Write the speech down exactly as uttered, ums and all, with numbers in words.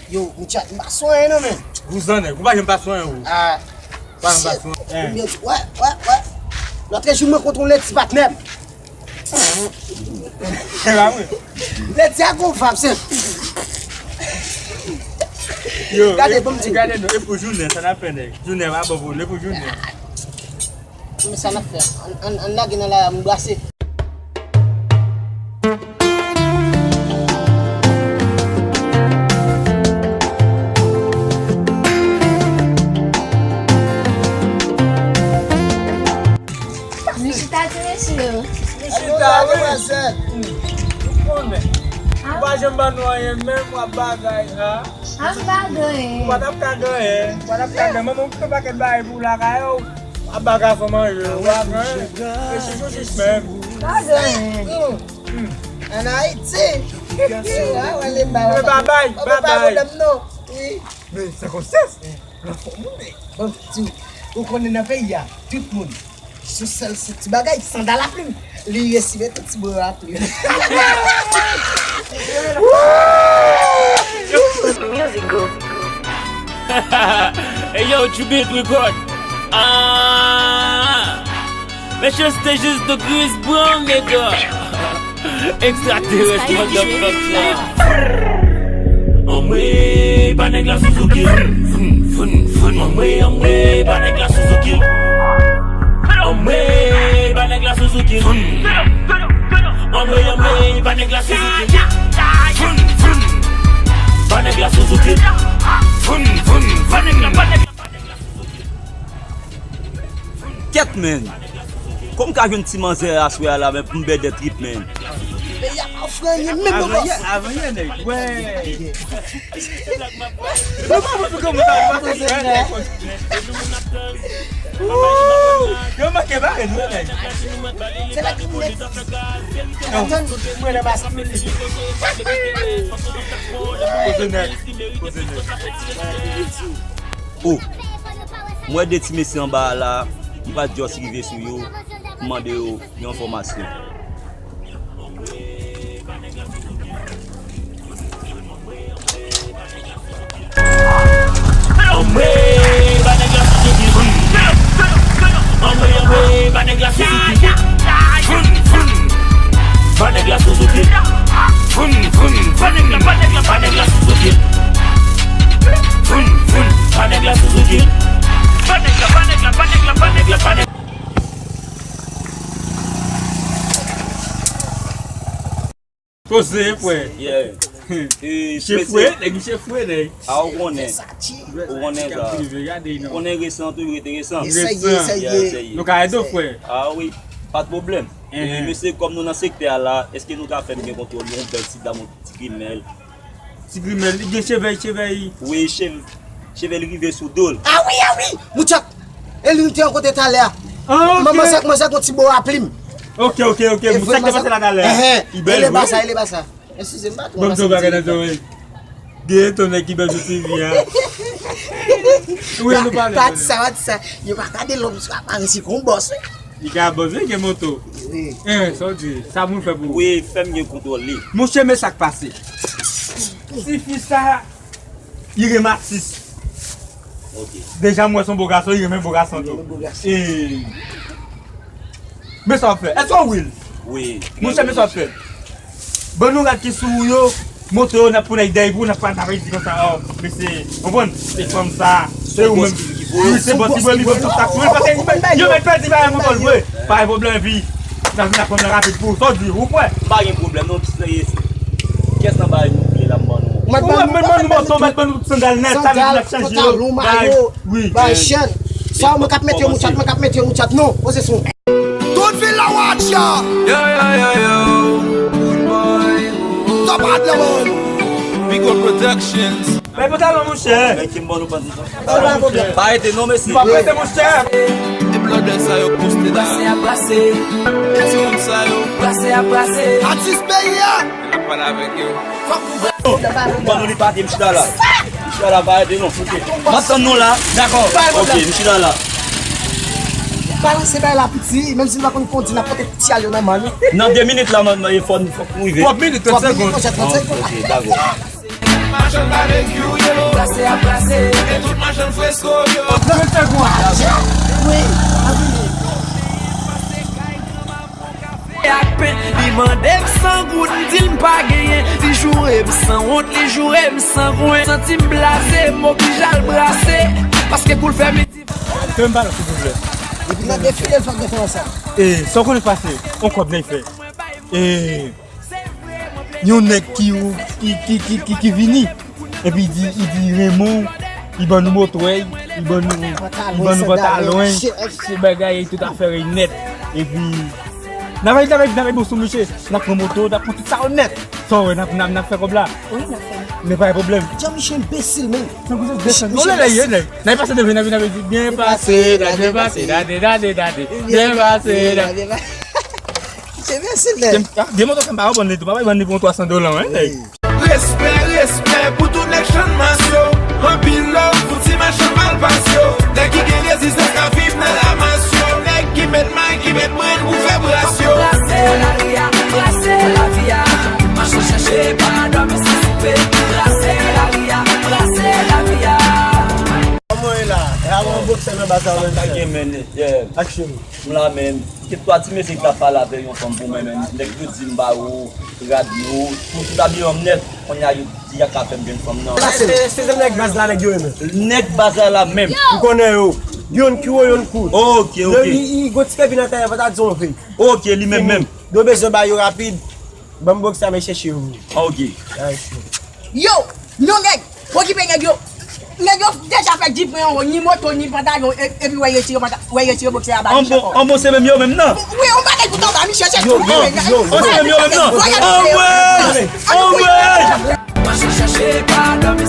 Yo, Michat, m pa sonje non, men. Vouzan, nèg. Ou pa janm pa sonje, ou. Ah. Pa janm pa sonje. Hein. Wè, wè, wè. Lòt jou, mwen kontre yon lèti patnè m. Se pa vre. Lèti a gon vab, se. Yo, gade, e, bon, m di. Gade nou, e pou jounen, sa n ap fè, nèg. Jounen, pa bon pou nou, e pou jounen. Men sa n ap fè. Ann, ann, ann lage nan lari a, m brase. Nou chita tou, mesye yo. Nou chita, wi. Demwazèl. Ou konnen. Ou pa janm ban nou anyen, menm w ap bagay, a. Ap bagay. Ou pa t ap ka genyen. Ou pa t ap ka genyen. Manman, ou fè pakèt bagay pou lakay ou. Ap ba gason manje, ou pa pran. E chouchou chich menm. Pa gen. An Ayiti. Babay, babay. Men, sèkonstans, lan fò moun, men, bon, ti, ou konnen nan peyi a, tout moun, sou sèl se ti bagay, sandal a plim. Li resi mete ti bò a plim. Music go. Hey yo, Tribute Record. Ah, mesye, se te jis de Chris Brown, nèg. Ekstraterès, motherfucker. Anmwe, ba nèg la Suzuki. Fun, fun, fun. Anmwe, anmwe, ba nèg la Suzuki. Anmwe, ba nèg la Suzuki. Fun. Anmwe, anmwe, ba nèg la Suzuki. Fun, fun. Ba nèg la Suzuki. Fun, fun, fun. Kèt, men. Kòman m ka jwenn ti manzè aswè a la, men, pou m bèdè trip, men? Peyi a pa ofri anyen menm non, bòs. Avan yè, nèg. Wè. Yo pa mwen pou kòman sa pase, nèg. Yo manke bare nou, nèg. Se la ki pou nèg. Atann, mwen nan mas. Poze nèg. Poze nèg. Oh. M wè de ti mesye anba a la, m pral just rive sou yo, m mande yo yon enfòmasyon. Anmwe, ba nèg la Suzuki. Anmwe, anmwe, ba nèg la Suzuki. Fun, fun. Ba nèg la Suzuki. Fun, fun. Ba nèg la, ba nèg la, ba nèg la Suzuki. Fun, fun. Ba nèg la Suzuki. Ba nèg la, ba nèg la, ba nèg la, ba nèg la, ba nèg la. Poze, frè. Yeah. Chefwe, nèg, chefwe, nèg. A, ou konnen. Ou konnen sa. Ou konnen resan toujou rete resan. Resan. Yes, sir. Nou ka ede w, frè. A wi, pa t pwoblèm. E, mesye, kòm nou nan sektè a la, èske nou ka fè m gen kontwòl yon bèl ti dam, yon ti grimèl? Ti grimèl, li gen cheve, cheve. Wi, cheve, cheve li rive sou do l. A wi, a wi, mouchak. E li te yon kote talè a. Ah, ok. Manzè, manzè gon ti bo a plim. Ok, ok, ok. Mouchak te pase la talè a. Li bèl, wi. Ele basa, ele basa. Eskize m, pa twò pase. Bon, bagay nan zòrèy. Gen ton nèg ki bèl sou T V a. Wi, nou pale. Pa di sa, pa di sa. Yo pa gade lòm sou aparans, li gon bòs, wi. Li ka bòs, wi, gen moto. Wi. Eh, sa w di, sa moun fè pou ou? Wi, fè m gen kontwòl li. Monchè, men sa k pase. Ti fi sa, li renmen atis. Ok. Deja, m wè se yon bo gason, li renmen bo gason tou. Li renmen bo gason. E, men sa w ap fè. Èske w wi l? Wi. Monchè, men sa w ap fè. Ban nou rad ki sou ou yo, montre yo, n ap pran nèg dèyè pou, n ap pran, n ap di konsa, oh, mesye, konprann? Se fanm sa, se ou menm. Wi, se bòs ki voye li, tout sa, wi, paske yo mèt pèdi bagay mwen kòl vre. Pa gen pwoblèm, epi n ap vin ak fanm nan rapid pou ou. Sa w di, ou kwè? M pa gen pwoblèm, non, kiyès nan bagay nou vle la, m ban nou. Ou wè, m ban nou bòs, m ban nou sandal nèt, sa vle di n ap chanje yo. Sandal, pantalon, mayo, bagay, chèn. Sa mwen k ap mete yo, mouchak, mwen k ap mete yo, mouchak, non, poze sou. Tout vil la watch ya. Yo, yo, yo, yo. Good boy. Top at la man. Big up Productions. Bay pantalon, monchè. Mèt ki m ban nou pantalon. Pa rete non, mesye. Pa rete, monchè. E blòdè sa yo poste la. Brase a brase. E ti moun sa yo. Brase a brase. Atis peyi a. N ap pale avèk yo. Fòk ou brase. Ban nou li pati, m chita la. M chita la, pa rete non. M ap tann nou la. Dakò. Ok, m chita la. Balanse bay la piti, menm si n pa konn kondi, n ap pote ti al yo nan men nou. Nan de minit la, man, man, fò n, fòk nou rive. Twòp minit, trant segonn. Twòp minit, monchè, trant segonn. Ah, ok, dakò. Machann babekyou yo. Brase ap brase. E tout machann fresko yo. Wi, a vini. Ak pen, li mande m san goud, m di l m pa genyen. Li joure m san wont, li joure m san gwen. Santi m blaze, m oblije al brase. Paske kou l fè midi. Fè m pale, silvouplè. Epi nan defile, l fè gen konsa. E, sa w konnen k pase, on kòb nèg fè. E, yon nèg ki, ki, ki, ki, ki, ki vini, epi li di, li di, Raymond, li ban nou motwèy, li ban nou, li ban nou pantalon, se bagay, tout afè nèt. Epi, n ap, n ap, n ap bon sou misye, n ap pran moto, n ap pran tout sa yo nèt. Sa w wè, n ap, n ap, n ap fè kòb la. Wi, n ap fè. Men pa gen pwoblèm. Jan misye enbesil, men. Misye, misye enbesil. Nèg pase devan, nèg, nèg di, byen pase, dade, pase, dade, dade, dade. Byen pase, dade. Misye enbesil, nèg. Gen moto ke m pa revann li tou, pa revann li pou yon twa san dola, wi, nèg. Respè, respè pou tout nèg Channmas yo. Anpil love pou ti machann malpas yo. Nèg ki gen rezistans k ap viv nan lamas yo. Nèg ki met may, ki met brenn pou fè bras yo. Brase lari a, brase lavi a. Mache chèche pa dòmi si soupe. Brase lari a, brase lavi a. Kòman w ye la? E a yon boksè nan baz la, men. Action. M la menm. Kèk twa ti mesye ki t ap pale avè yon fanm pou mwen menm. Nèg yo di m ba yo rad yo. Pou tout abiman m nèt. Kounye a yo di y a ka fè m jwenn fanm nan. Se, se, se nèg baz la, nèg yo ye menm. Nèg baz la la menm. M konnen yo. Youn ki wo, youn kout. Ok, ok. Yo, i, i, gwo ti kèbi nan tèyè, pa ta di yon ve. Ok, li menm menm. Yo bezwen ba yo rapid. Ban m boksè a, men chèche yo. Ok. Yo, non nèg, okipe nèg yo. Nèg yo deja fè di pran yon ni moto, ni pantalon, e-, epi wè retire panta-, wè retire boksè a ba misye ankò. An bon, se menm yo menm nan. Wi, yon bagay pou tande, misye se tou. Yo, yo, yo, yo. An se menm yo menm nan. Anmwey! Anmwey! Mache chèche pa dòmi